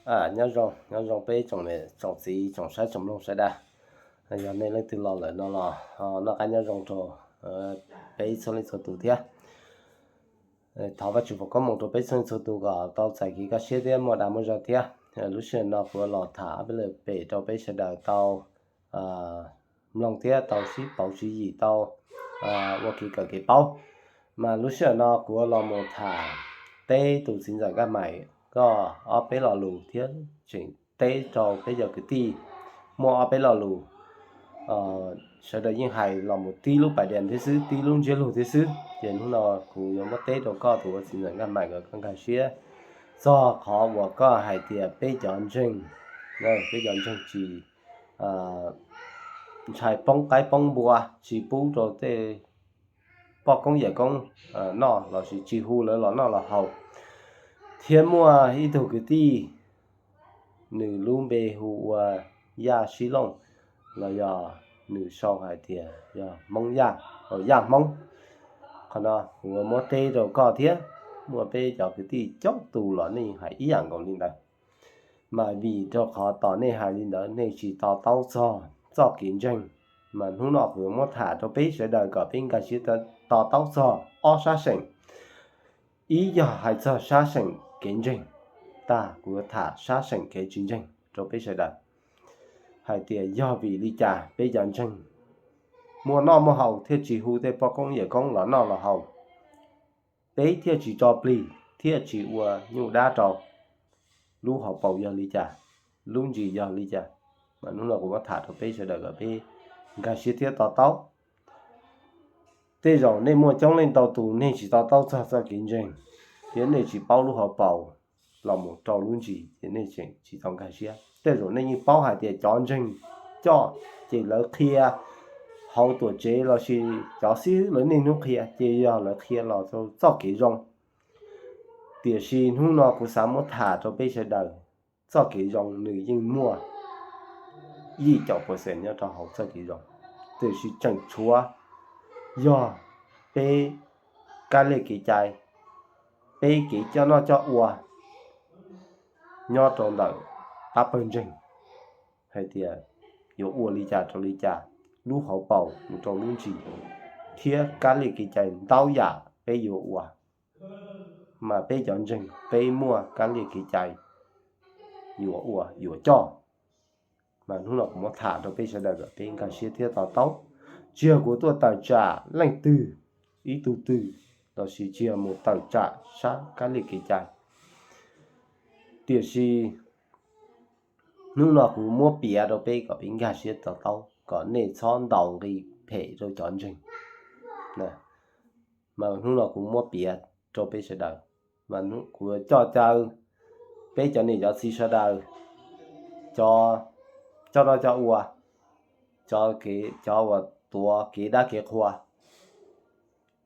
Nyob zoo, nyob zoo peb tsoom niam tsoom txiv tsoom saib tsoom mloog sawv daws. Yog nej leej twg los lawm no los noj qab nyob zoo rau peb txhua leej txhua tus thiab. Thov Vajtswv foom koob hmoov rau peb txhua leej txhua tus kom tau txais kev kaj siab thiab muaj dag muaj zog thiab. Lub sij hawm no kuv los tham ob peb lwm pem rau peb sawv daws tau mloog thiab tau sib pauv tswv yim, tau ua kev kawm kev paub. Mas lub sij hawm no kuv los mus tham teb tus txiv ntxawm Nkaj Maim koj ob peb lo lus thiab tseem teb rau peb cov kwv tij muaj ob peb lo lus. Sawv daws yeej hais los mus tib lub pais dias thiab xwb, tib lub ntsiab lus thiab xwb. Ces hnub no kuv yuav muab teb rau koj tus ua txiv ntxawm Nkaj Maim kom koj nkag siab txog qhov uas koj hais tias peb cov ntseeg, peb cov ntseeg tsis ntshai poob qaib poob npua, tsis pub rau tej poj koob yawm koob noj lossis tsis hu lawv los noj los haus. Thiab muaj ib tug kwv tij, nws lub npe hu ua Yaj Sib Looj, los yog nws sau hais tias yog Hmoob Yaj, Yaj Hmoob. Qhov no kuv muab teb rau koj thiab muaj peb cov kwv tij coob tus los nej hais ib yam nkaus li ntawd. Mas vim rau qhov tos nej hais li ntawd nej tsis to taub txog txoj kev ntseeg. Mas hnub no kuv yuav muab tham rau peb sawv daws kom peb nkag siab to taub txog ob sab seem. Ib yog hais txog sab seem kev ntseeg, tag kuv yuav tham sab seem kev tsis ntseeg rau peb sawv daws hais tias yog vim li cas peb cov ntseeg muaj noj muaj haus thiaj tsis hu tej poj koob yawm koob los noj los haus, peb thiaj tsis tso plig thiaj tsis ua nyuj dab rau. Lub hauv paus yog li cas, lub ntsis yog li cas, mas hnub no kuv muab tham rau peb sawv daws kom peb nkag siab thiab to taub. Tej zaum nej muaj coob leej ntau tus nej tsis to taub txog txoj kev ntseeg, thiab nej tsis paub lub hauv paus los mus rau lub ntsis ces nej tseem tsis tau nkag siab. Tej zaum nej yeej paub hais tias cov ntseeg coj ces lawv qhia hauv tuam tsev lossis cov xib hwb lawv niaj hnub qhia ces yog lawv qhia los rau txoj kev zoo. Tiam sis hnub no kuv xav muab tham rau peb sawv daws, txoj kev zoo nws yeej muaj yim caum percent nyob rau hauv txoj kev zoo, tiam sis tseem tshuav yog peb kab li kev cai, peb kev coj noj coj ua nyob rau ntawm pab pawg ntseeg hais tias yuav ua li cas rau li cas, lub hauv paus mus rau lub ntsis, thiab kab li kev cai ntau yam peb yuav ua. Mas peb cov ntseeg peb muaj kab li kev cai yuav ua yuav coj. Mas hnub no kuv muab tham rau peb sawv daws kom peb nkag siab thiab to taub. Tsis yog kuv tuaj tawm tsam leej twg, ib tug twg, lossis tsis yog mus tawm tsam sab kab li kev cai. Tiam sis hnub no kuv muab piav rau peb kom peb nkag siab to taub kom nej txhob ntaus nqi phem rau cov ntseeg. Mas hnub no kuv muab piav rau peb sawv daws, mas kuv coj caw peb cov niam cov txiv sawv daws, cov coj noj coj ua, cov kev, cov uas tuav kev dab kev qhua,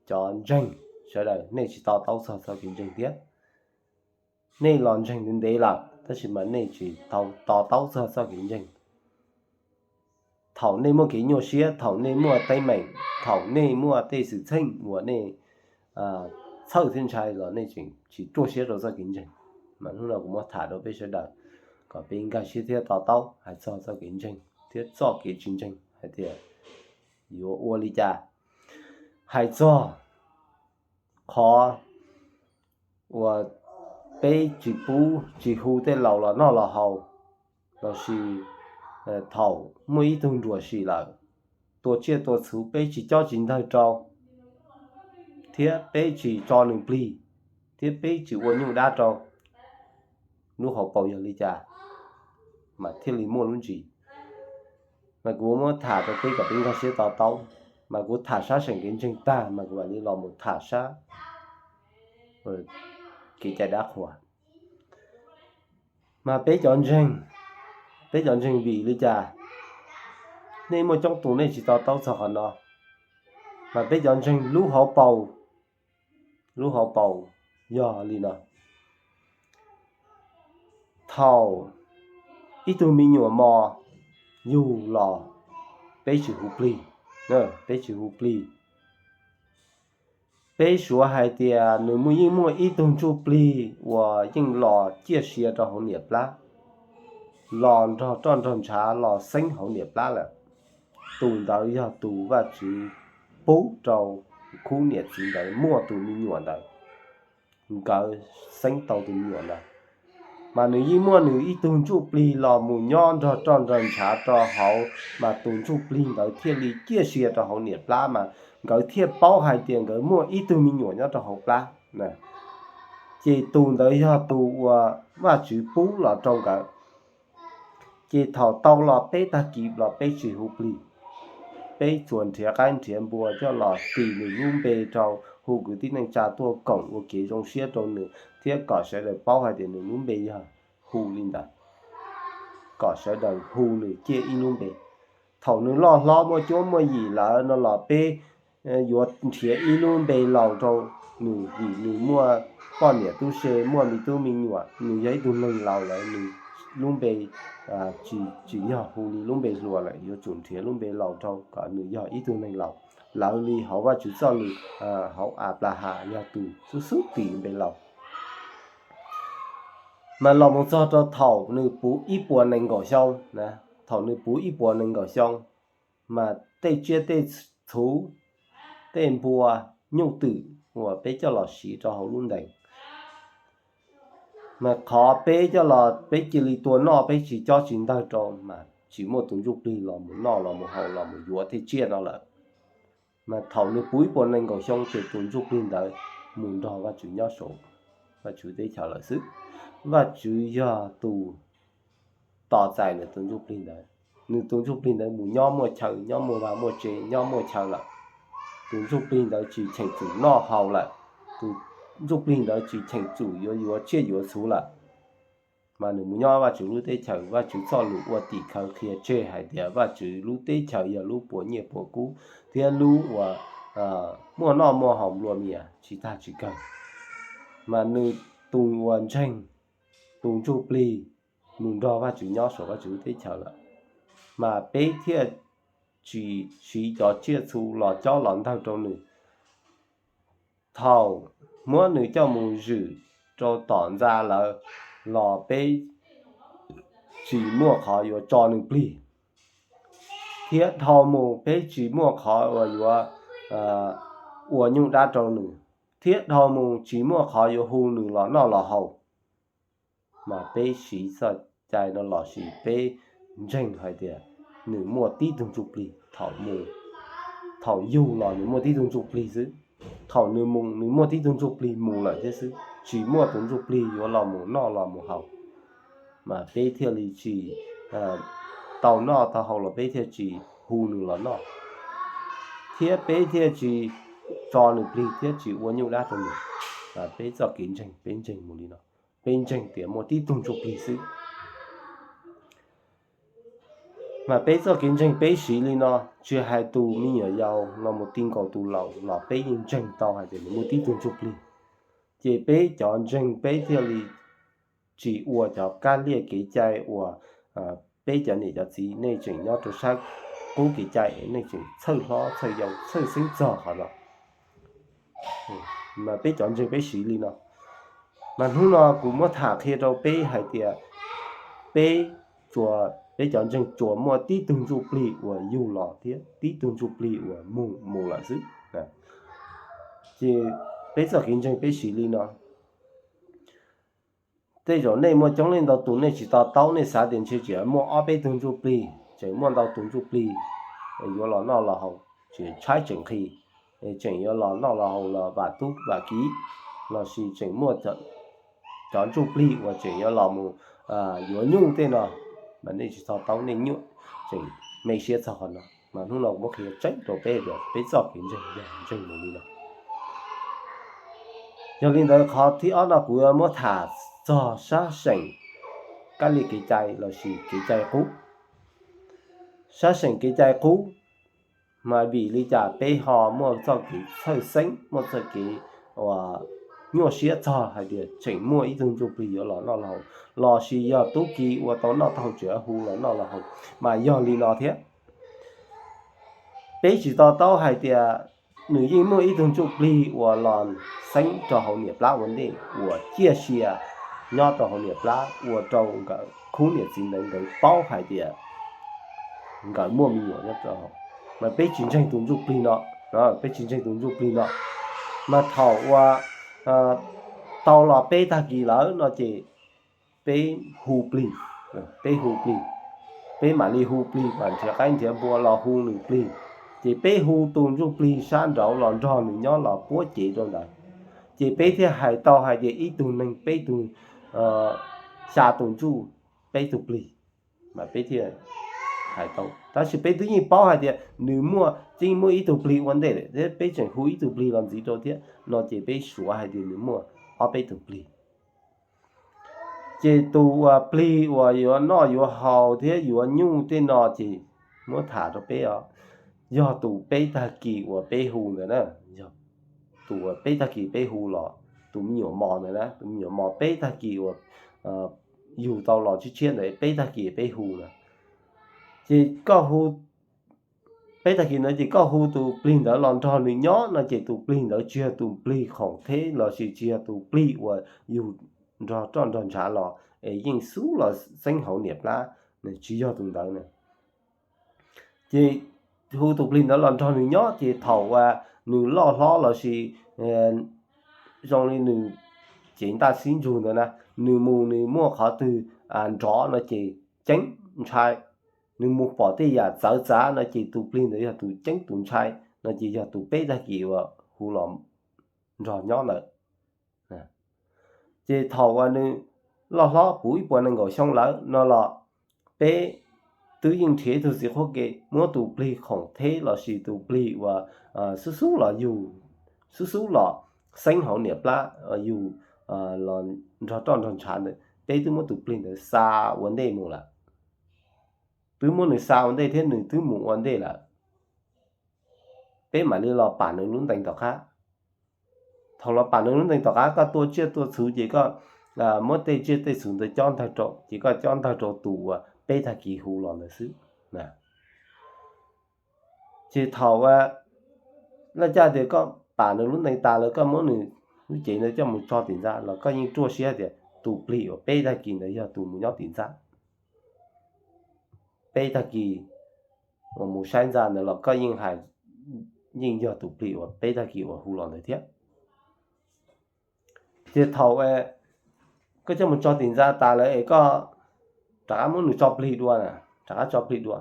cov ntseeg sawv daws nej tsis to taub txog txoj kev ntseeg thiab. Nej los ntseeg ntev ntev lawm tab sis mas nej tsis tau to taub txog txoj kev ntseeg. Thaum nej muaj kev nyuaj siab, thaum nej muaj teeb meem, thaum nej muaj tej xwm txheej uas nej txhawj thiab ntshai los nej tseem tsis ruaj siab rau txoj kev ntseeg. Mas hnub no kuv muab tham rau peb sawv daws kom peb nkag siab thiab to taub hais txog txoj kev ntseeg thiab txoj kev tsis ntseeg hais tias yuav ua li cas. Hais txog qhov uas peb tsis pub tsis hu tej laus los noj los haus, lossis thaum muaj ib tug nruam sim lawm, tua tsiaj tua txhuv peb tsis cob tsis ntawg rau, thiab peb tsis tso nws plig, thiab peb tsis ua nyuj dab rau, lub hauv paus yog li cas mas thiaj li muaj lub ntsis. Mas kuv muab tham rau peb kom peb nkag siab to taub. Mas kuv tham sab seem kev ntseeg tag mas kuv mam li los mus tham sab kev cai dab qhuas. Mas peb cov ntseeg, peb cov ntseeg vim li cas nej muaj coob tus nej tsis to taub txog qhov no? Mas peb cov ntseeg lub hauv paus, lub hauv paus yog li no. Thaum ib tug me nyuam mos yug los, peb tsis hu plig, peb tsis hu plig. Peb suav hais tias nws muaj, yeej muaj ib tug ntsuj plig uas yeej los ciaj sia rau hauv niam plab. los nrog roj nrog ntshav los xeeb hauv niam plab lawm. Tus ntawd yog tus Vajtswv pub rau khub niam txiv ntawd muaj tus me nyuam ntawd, nkawd xeeb tau tus me nyuam ntawd. Mas nws yeej muaj nws ib tug ntsuj plig los mus nyob nrog roj nrog ntshav rau hauv, mas tus ntsuj plig ntawd thiaj li ciaj sia rau hauv niam plab, mas nkawd thiaj paub hais tias nkawd muaj ib tug me nyuam nyob rau hauv plab. Ces tus ntawd yog tus uas Vajtswv pub los rau nkawd. Ces thaum tau los peb tag kis los peb tsis hu plig, peb tsuas nrhiav qaib nrhiav npua coj los tis nws lub npe rau, hu kwv tij neej tsa tuaj koom ua kev zoo siab rau nws thiab kom sawv daws paub hais tias nws lub npe yog hu li ntawd, kom sawv daws hu nws ciaj ib lub npe. Thaum nws loj hlob muaj cuab muaj yim lawm no los peb yuav nrhiav ib lub npe laus rau nws, vim nws muaj poj niam tub se, muaj me tub me nyuam, nws yog ib tug neeg laus lawm, nws lub npe tsis, tsis yog hu li lub npe hluas lawm, yuav tsum nrhiav lub npe laus rau kom nws yog ib tug neeg laus. Lawv li hauv Vajtswv txoj lus, hauv Anplahas yog tus xub xub tis npe laus. Mas los mus txog rau thaum nws puv ib puas nees nkaum xyoo, thaum nws puv ib puas nees nkaum xyoo, mas tej tsiaj tej txhu, tej npua, nyuj twm uas peb coj los siv rau hauv lub ntees, mas qhov peb coj los peb cia li tua noj, peb tsis cob tsis ntawg rau, mas tsis muaj tus ntsuj plig los mus noj los mus haus los mus yuav tej tsiaj no lawm. Mas thaum nws puv ib puas nees nkaum xyoo ces tus ntsuj plig ntawd mus nrog Vajtswv nyob saum Vajtswv teb chaws lawm xwb. Vajtswv yog tus tos txais nws tus ntsuj plig ntawd. Nws tus ntsuj plig ntawd mus nyob muaj chaw, nyob muaj vaj muaj tsev, nyob muaj chaw lawm. Tus ntsuj plig ntawd tsis cheem tsum noj haus lawm. Tus ntsuj plig ntawd tsis cheem tsum yuav yuav tsiaj yuav txhu lawm. Mas nws mus nyob Vajtswv lub teb chaws, Vajtswv txoj lus ua tim khawv qhia tseg hais tias Vajtswv lub teb chaws yog lub puas nyiaj puas kub thiab lub uas muaj noj muaj haus nplua mias tsis tag tsis kawg. Mas nws tus uas ntseeg, tus ntsuj plig mus nrog Vajtswv nyob saum Vajtswv lub teb chaws lawm, mas peb thiaj tsis siv cov tsiaj txhu los cob los ntawg rau nws. Thaum muab nws coj mus zwm rau tom ntxa lawm los peb tsis muaj qhov yuav tso nws plig, thiab dhau mus peb tsis muaj qhov uas yuav ua nyuj dab rau nws, thiab dhau mus tsis muaj qhov yuav hu nws los noj los haus. Mas peb siv txoj cai no lossis peb ntseeg hais tias nws muaj tib tug ntsuj plig, thaum mus, thaum yug los nws muaj tib tug ntsuj plig xwb, thaum nws mus nws muaj tib tug ntsuj plig mus lawm thiab xwb, tsis muaj tus ntsuj plig yuav los mus noj los mus haus. Mas peb thiaj li tsis tau noj tau haus los peb thiaj tsis hu nws los noj, thiab peb thiaj tsis tso nws plig thiab tsis ua nyuj dab rau nws. Peb txoj kev ntseeg peb ntseeg mus li no, peb ntseeg tias muaj tib tug ntsuj plig xwb. Mas peb txoj kev ntseeg peb siv li no, tsis hais tus me nyuam yaus los mus ti nkaus tus laus los peb yeej ntseeg tau hais tias nws muaj tib tug ntsuj plig. Ces peb cov ntseeg peb thiaj li tsis ua cov kab liaj kev cai uas peb cov niam cov txiv nej tseem nyob rau sab qub kev cai, nej tseem txhawj hlob txhawj yau txhawj xeeb txog qhov no. Mas peb cov ntseeg peb siv li no. Mas hnub no kuv muab tham qhia rau peb hais tias peb tsuas, peb cov ntseeg tsuas muaj tib tug ntsuj plig uas yug los thiab tib tug ntsuj plig uas mus mus lawm xwb. Ces peb txoj kev ntseeg peb siv li no. Tej zaum nej muaj coob leej ntau tus nej tsis to taub, nej xav tias ntshe tseem muaj ob peb tug ntsuj plig, tseem muaj ntau tus ntsuj plig yuav los noj los haus, tseem tshaib tseem nqhis, tseem yuav los noj los haus los vam tub vam kiv, lossis tseem muaj cov ntsuj plig uas tseem yuav los mus yuav nyuj tej no. Mas nej tsis to taub, nej nyuaj, tseem me siab txog qhov no. Mas hnub no kuv muab qhia tseeb rau peb tias peb txoj kev ntseeg yog ntseeg mus li no. Yog li ntawd qhov thib ob no kuv yuav muab tham txog sab seem kab li kev cai lossis kev cai qub. Sab seem kev cai qub, mas vim li cas peb ho muaj txoj kev txhawj xeeb, muaj txoj kev uas nyuaj siab txog hais tias tseem muaj ib tug ntsuj plig yuav los noj los haus, lossis yog tub ki ua tau noj tau haus tseem hu los noj los haus? Mas yog li no thiab. Peb tsis to taub hais tias nws yeej muaj ib tug ntsuj plig uas los xeeb rau hauv niam plab ua ntej uas ciaj sia nyob rau hauv niam plab ua rau nkawd khub niam txiv ntawd nkawd paub hais tias nkawd muaj me nyuam nyob rau hauv. Mas peb tsis ntseeg tus ntsuj plig no, peb tsis ntseeg tus ntsuj plig no. Mas thaum uas tau los peb tag kis lawm no ces peb hu plig, peb hu plig, peb mam li hu plig, mam nrhiav qaib nrhiav npua los hu nws plig. Ces peb hu tus ntsuj plig sab nraud los nrog nws nyob los puab cev rau ntawd. Ces peb thiaj hais tau hais tias ib tug neeg peb tug, xya tus ntsuj, peb tug plig, mas peb thiaj hais tau. Tab sis peb twb yeej paub hais tias nws muaj, yeej muaj ib tug plig ua ntej lawm thiab peb tseem hu ib tug plig los ntxiv rau thiab no ces peb suav hais tias nws muaj ob peb tug plig. Ces tus uas plig uas yuav noj yuav haus thiab yuav nyuj tej no ces muab tham rau peb os, yog tus peb tag kis uas peb hu ntawd na, yog tus uas peb tag kis peb hu los tus me nyuam mos ntawd na, tus me nyuam mos peb tag kis uas yug tau los tshiab tshiab ntawd peb tag kis peb hu na. Ces koj hu, peb tag kis ntawd ces koj hu tus plig ntawd los nrog nws nyob no ces tus plig ntawd tsis yog tus plig khoom theb lossis tsis yog tus plig uas yug nrog roj nrog ntshav los es yeej xub los xeeb hauv niam plab, tsis yog tus ntawd na. Ces hu tus plig ntawd los nrog nws nyob ces thaum uas nws loj hlob lossis zoo li nws cev ntaj sib ntsug ntawd na, nws mus nws muaj qhov twg nrov no ces ceeb ntshai, nws mus pom tej yam txawv txav no ces tus plig ntawd yog tus ceeb tus ntshai no ces yog tus peb tag kis uas hu los nrog nyob ntawd. Ces thaum uas nws loj hlob puv ib puas nees nkaum xyoo lawm no los peb twb yeej nrhiav ib tug txiv qhuab ke muab tus plig khoom theb lossis tus plig uas xub xub los yug, xub xub los xeeb hauv niam plab yug los nrog roj nrog ntshav ntawd, peb twb muab tus plig ntawd xa ua ntej mus lawm. Twb muab nws xa ua ntej thiab nws twb mus ua ntej lawm. Peb mam li los pam nws lub ntees tom qab. Thaum los pam nws lub ntees tom qab koj tua tsiaj tua txhuv ces koj muab tej tsiaj tej txhuv ntawd cob ntawg rau ces koj cob ntawg rau tus uas peb tag kis hu los ntawd xwb. Ces thaum laj caj tias koj pam nws lub ntees tas lawm koj muab nws lub cev ntawd coj mus tso tim ntxa los koj yeej ruaj siab tias tus plig uas peb tag kis ntawd yog tus mus nyob tim ntxa. Peb tag kis uas mus saib ntxa ntawd los koj yeej hais, yeej yog tus plig uas peb tag kis uas hu los ntawd thiab. Ces thaum koj coj mus tso tim ntxa tas lawm es koj rov qab muab nws tso plig dua na, rov qab tso plig dua,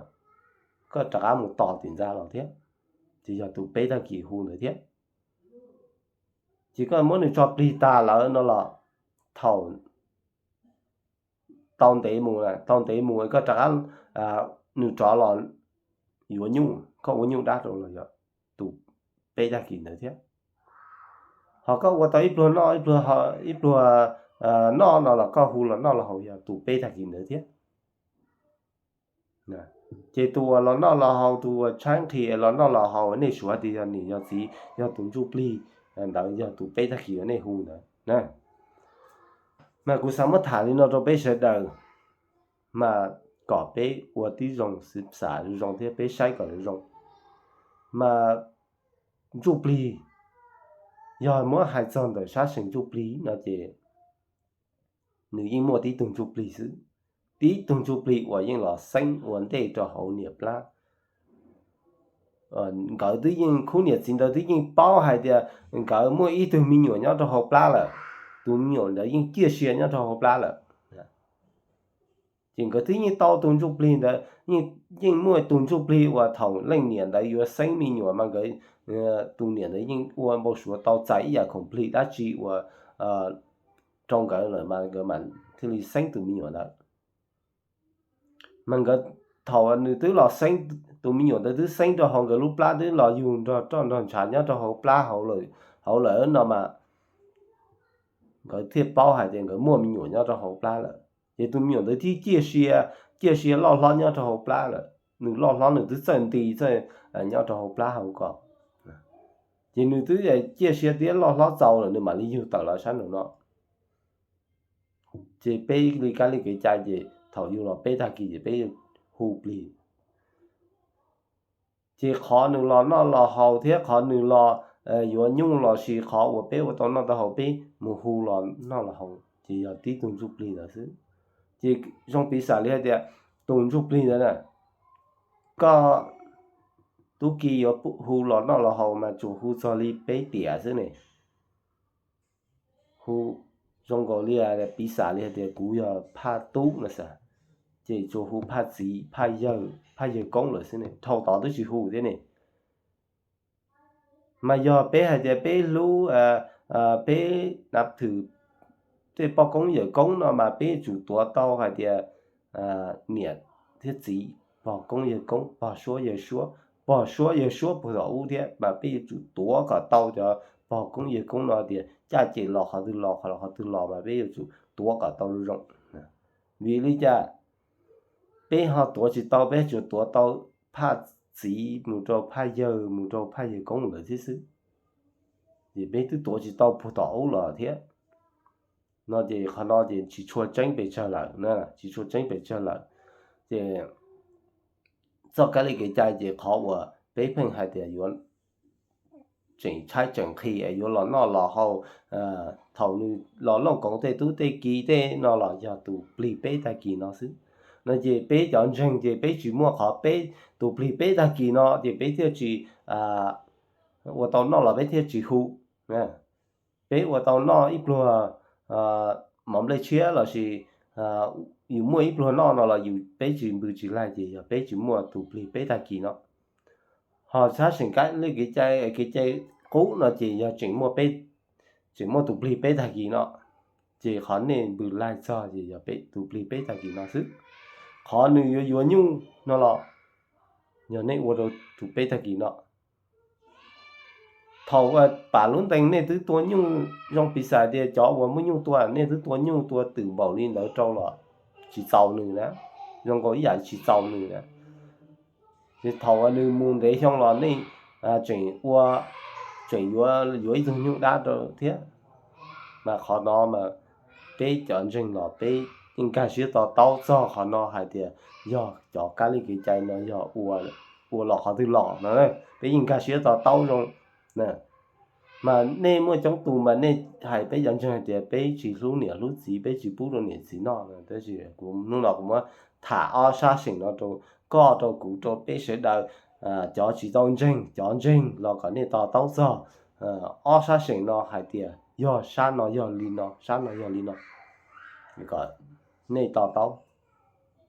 koj rov qab mus tos tim ntxa los thiab, ces yog tus peb tag kis hu ntawd thiab. Ces koj muab nws tso plig tas lawm no los thaum tau ntev mus, tau ntev mus koj rov qab, nws rov los yuav nyuj, koj ua nyuj dab rau los yog tus peb tag kis ntawd thiab. Ho koj ua tau ib pluag noj ib pluag, ib pluag noj no los koj hu los noj los haus yog tus peb tag kis ntawd thiab. Ces tus uas los noj los haus, tus uas tshaib nqhis los noj los haus nej suav tias yog niam yog txiv yog tus ntsuj plig ntawd yog tus peb tag kis uas nej hu ntawd. Mas kuv xav muab tham li no rau peb sawv daws, mas kom peb ua tib zoo xav zoo thiab peb saib kom zoo. Mas ntsuj plig, yog muab hais txog ntawm sab seem ntsuj plig no ces nws yeej muaj tib tug ntsuj plig xwb, tib tug ntsuj plig uas yeej los xeeb ua ntej rau hauv niam plab. Nkawd twb yeej, khub niam txiv ntawd twb yeej paub hais tias nkawd muaj ib tug me nyuam nyob rau hauv plab lawm, tus me nyuam ntawd yeej ciaj sia nyob rau hauv plab lawm. Ces nkawd twb yeej tau tus ntsuj plig ntawd, yeej muaj tus ntsuj plig uas thaum leej niam ntawd yuav xeeb me nyuam mas nkawd, tus niam ntawd yeej ua npau suav tau txais ib yam khoom plig dab tsi uas rau nkawd lawm mas nkawd mam thiaj li xeeb tus me nyuam ntawd. Mas nkawd, thaum nws twb los xeeb, tus me nyuam ntawd twb xeeb rau hauv nkawd lub plab twb los yug nrog roj nrog ntshav nyob rau hauv plab hauv lawm no mas nkawd thiaj paub hais tias nkawd muaj me nyuam nyob rau hauv plab lawm. Ces tus me nyuam ntawd thiaj ciaj sia, ciaj sia loj hlob nyob rau hauv plab lawm. Nws loj hlob nws twb txawj nti txawj nyob rau hauv plab hauv ko. Ces nws twb ciaj sia thiab loj hlob txaus lawm nws mam li yug tawm los sab nraum no. Ces peb li kab li kev cai ces thaum yug los peb tag kis ces peb hu plig. Ces qhov nws los noj los haus thiab qhov nws los yuav nyuj los sis qhov uas peb ua tau noj tau haus peb mus hu los noj los haus Ces yog tib tug ntsuj plig ntawd xwb. Ces zoo piv xam li hais tias tus ntsuj plig ntawd na, koj tub ki yuav hu los noj los haus mas tsuas hu txog li peb tiam xwb ne. Hu zoo nkaus li piv xam li hais tias kuv yog phaj tub no xav, ces tsuas hu phaj txiv, phaj yawg, phaj yawg koob lawm xwb ne, dhau tod twb tsis hu thiab ne. Mas yog peb hais tias peb hlub, peb nav thwm tej poj koob yawm koob no mas peb yuav tsum tuav tau hais tias niam thiab txiv, pog koob yawg koob, pog suab yawg suab, pog suab yawg suab puag tom ub thiab mas peb yuav tsum tuav kom tau cov pog koob yawg koob no tias caj ces los qhov twg los, qhov los qhov twg los mas peb yuav tsum tuav kom tau zoo. Vim li cas peb ho tuav tsis tau? Peb tsuas tuav tau phaj txiv mus rau phaj yawg, mus rau phaj yawg koob lawm thiab xwb. Ces peb twb tuav tsis tau puag tom ub los thiab. No ces qhov no ces tsis tshua tseeb pes tsawg lawm, tsis tshua tseeb pes tsawg lawm. Ces txoj kab li kev cai ces qhov uas peb pheej hais tias yuav tseem tshaib tseem nqhis es yuav los noj los haus, thaum nws los looj koov tej tub tej ki tej no los yog tus plig peb tag kis no xwb. No ces peb cov ntseeg ces peb tsis muaj qhov peb, tus plig peb tag kis no ces peb thiaj tsis ua tau noj los peb thiaj tsis hu. Peb ua tau noj ib pluag mov nplej tshiab lossis yus muaj ib pluag noj no los yus peb tsis npws tsis laig ces yog peb tsis muaj tus plig peb tag kis no. Ho sab seem kab li kev cai, kev cai qub no ces yog tseem muaj tus plig peb tag kis no, ces qhov nej npws laig txog ces yog tus plig peb tag kis no xwb. Qhov nws yuav yuav nyuj no los yog nej ua rau tus peb tag kis no. Thaum pam lub ntees nej twb tua nyuj, zoo piv xam tias cov uas muaj nyuj tua nej twb tua nyuj tua twm npaum li ntawd rau los tsis txaus nws na, zoo nkaus ib yam tsis txaus nws na. Ces thaum uas nws mus ntev xyoo los nej tseem ua, tseem yuav yuav ib tug nyuj dab rau thiab. Mas qhov no mas peb cov ntseeg los peb yeej nkag siab to taub txog qhov no hais tias yog cov kab li kev cai no yog ua los qhov twg los no, peb yeej nkag siab to taub zoo. Mas nej muaj coob tus mas nej hais peb cov ntseeg hais tias peb tsis hlub niam hlub txiv, peb tsis pub rau niam txiv noj no, tab sis kuv hnub no kuv muab tham ob sab seem no rau koj rau kuv rau peb sawv daws, cov tsis tau ntseeg, cov ntseeg los kom nej to taub txog ob sab seem no hais tias yog sab no yog li no, sab no yog li no, kom nej to taub.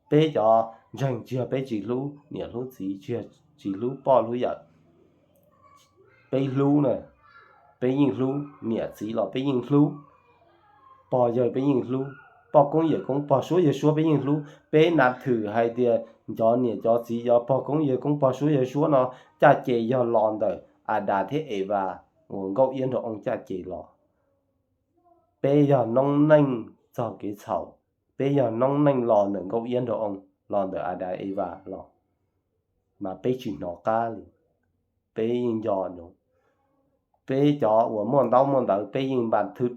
Peb cov ntseeg tsis yog peb tsis hlub niam hlub txiv, tsis yog tsis hlub poj hlub yawm. Peb hlub na, peb yeej hlub, niam txiv los peb yeej hlub, pog yawg peb yeej hlub, poj koob yawm koob pog suab yawg suab peb yeej hlub. Peb nav thwm hais tias cov niam cov txiv cov pog koob yawg koob pog suab yawg suab no caj ces yog los ntawm Adas thiab Evas uas Nkauj Iab nraug Oo caj ces los. Peb yog noob neej txog kev txhaum, peb yog noob neej los ntawm Nkauj Iab nraug Oo, los ntawm Adas Evas los, mas peb tsis hnov qab li. Peb yeej nco ntsoov, peb cov uas muaj ntaub muaj ntawv peb yeej npa thwv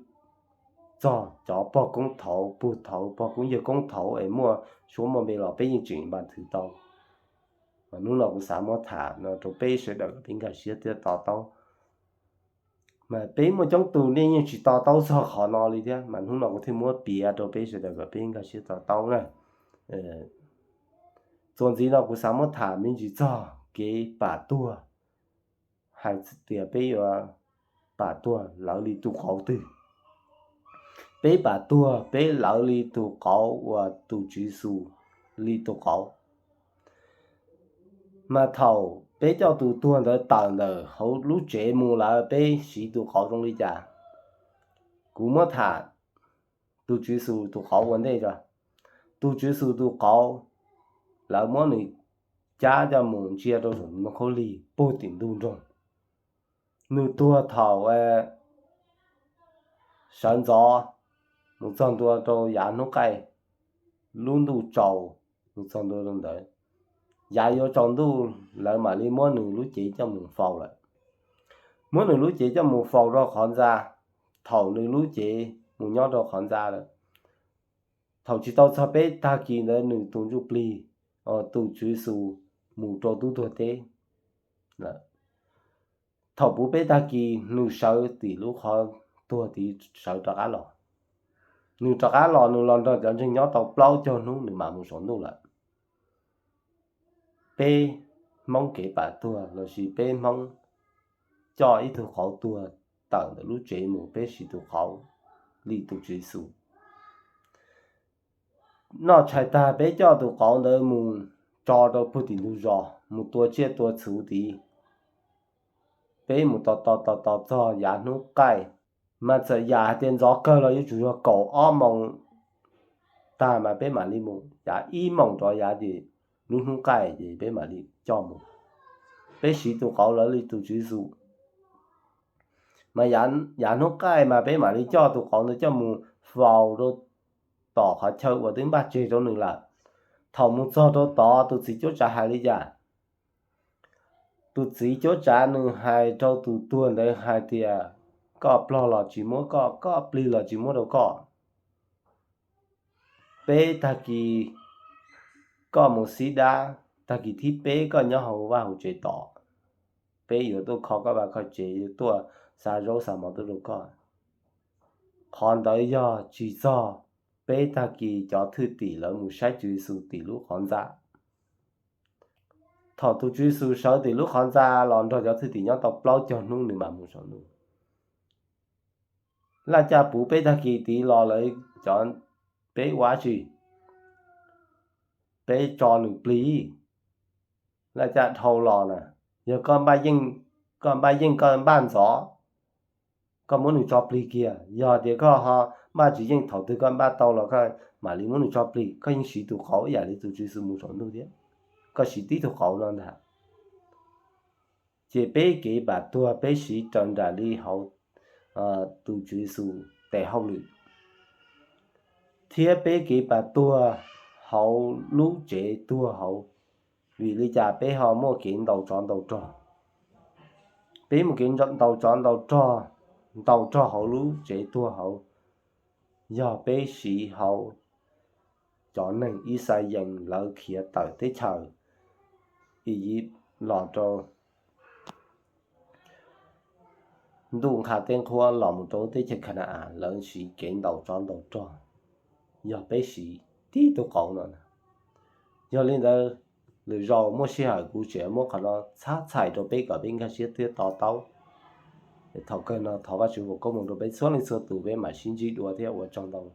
txog cov pog koob thaud pug thaud pog koob yawg koob thaud es muaj suab muaj npe los peb yeej tseem npa thwv tau. Mas hnub no kuv xav muab tham no rau peb sawv daws kom peb nkag siab thiab to taub. Mas peb muaj coob tus nej yeej tsis to taub txog qhov no li thiab, mas hnub no kuv thiaj muab piav rau peb sawv daws kom peb nkag siab to taub na. Txuas ntxiv no kuv xav muab tham me ntsis txog kev pam tuag, hais tias peb yuav pam tuag lawv li tus qauv twg. Peb pam tuag peb lawv li tus qauv uas tus Tswv Yexus li tus qauv. Mas thaum peb coj tus tuag ntawd tawm ntawm hauv lub tsev mus lawm peb siv tus qauv zoo li cas? Kuv muab tham tus Tswv Yexus tus qauv ua ntej tso. Tus Tswv Yexus tus qauv, lawv muab nws cab coj mus ntsia rau saum ntoo khaub lig puag tim ntug nroog. Nws tuag thaum sawv ntxov mus txog ntua rau yav hnub qaij, lub ntuj tsaus mus txog ntua rau ntawd, yav yuav tsaus ntuj lawv mam li muab nws lub cev coj mus faus lawm. Muab nws lub cev coj mus faus rau qhov ntxa, thaum nws lub cev mus nyob rau qhov ntxa lawm, thaum tsis tau txog peb tag kis ntawd nws tus ntsuj plig, tus Tswv Yexus mus rau tub tuag teb. Thaum puv peb tag kis nws sawv tim lub qhov tuag tid sawv rov qab los. Nws rov qab los, nws los nrog cov ntseeg nyob tau plaub caug hnub nws mam mus saum ntuj lawm. Peb Hmoob kev pam tuag lossis peb Hmoob coj ib tug qauv tuag tawm ntawm lub tsev mus, peb siv tus qauv li tus Tswv Yexus. Noj tshais tag peb coj tus qauv ntawd mus tso rau puag tim ntug zos, mus tua tsiaj tua txhu tid. Peb mus tos tos tos tos txog yav hnub qaij, mas txawm yam hais tias ntxov kawg los yuav tsum yog kaum ob moos tag mas peb mam li mus, yav ib moos rov yav ces lub hnub qaij ces peb mam li coj mus. Peb siv tus qauv lawv li tus Tswv Yexus. Mas yav hnub qaij mas peb mam li coj tus qauv ntawd coj mus faus rau tom qhov chaw uas twb npaj tseg rau nws lawm. Thaum mus txog rau tod tus txiv cuab tsav hais li cas? Tus txiv cuab tsav nws hais rau tus tuag ntawd hais tias, koj plog los tsis muab koj, koj plig los tsis muab rau koj. Peb tag kis koj mus xib dab, tag kis thib peb koj nyob hauv vaj hauv tsev tos. Peb yuav tuaj kho koj vaj koj tsev, yuav tuaj xa zaub xa mov tuaj rau koj. Qhov ntawd yog tsis txog peb tag kis cov thwj tim lawv mus saib Tswv Yexus tim lub qhov ntxa. Thaum tus Tswv Yexus sawv tim lub qhov ntxa los nrog cov thwj tim nyob tau plaub caug hnub nws mam mus saum ntuj. Laj caj puv peb tag kis tid los lawv cov, peb ua dab tsi? Peb tso nws plig. Laj caj dhau los na, yog koj npaj yeej, koj npaj yeej koj npaj ntxov, koj muab nws tso plig kiag. Yog tias koj ho npaj tsis yeej, thaum twg koj npaj tau los koj mam li muab nws tso plig, koj yeej siv tus qauv ib yam li tus Tswv Yexus mus saum ntuj thiab, koj siv tib tug qauv no ntag. Ces peb kev pam tuag peb siv raws nraim li hauv tus Tswv Yexus tes hauj lwm, thiab peb kev pam tuag hauv lub tsev tuag hauv. Vim li cas peb ho muaj kev ntaus tsov ntaus rog? Peb muaj kev ntaus tsov ntaus rog, ntaus rog hauv lub tsev tuag hauv, yog peb siv hauv cov neeg Yixalayees lawv khiav tawm teb chaws Iziv los rau ntuj nqha teb nqhuab los mus rau teb chaws Ka na-as, lawv siv kev ntaus tsov ntaus rog, yog peb siv tib tug qauv no na. Yog li ntawd, lwm zaus muaj sij hawm kuv tseem muab qhov no txhab txhais rau peb kom peb nkag siab thiab to taub. Thaum kawg no thov Vajtswv foom koob hmoov rau peb txhua leej txhua tus, peb mam sib ntsib dua thiab ua tsaug ntau.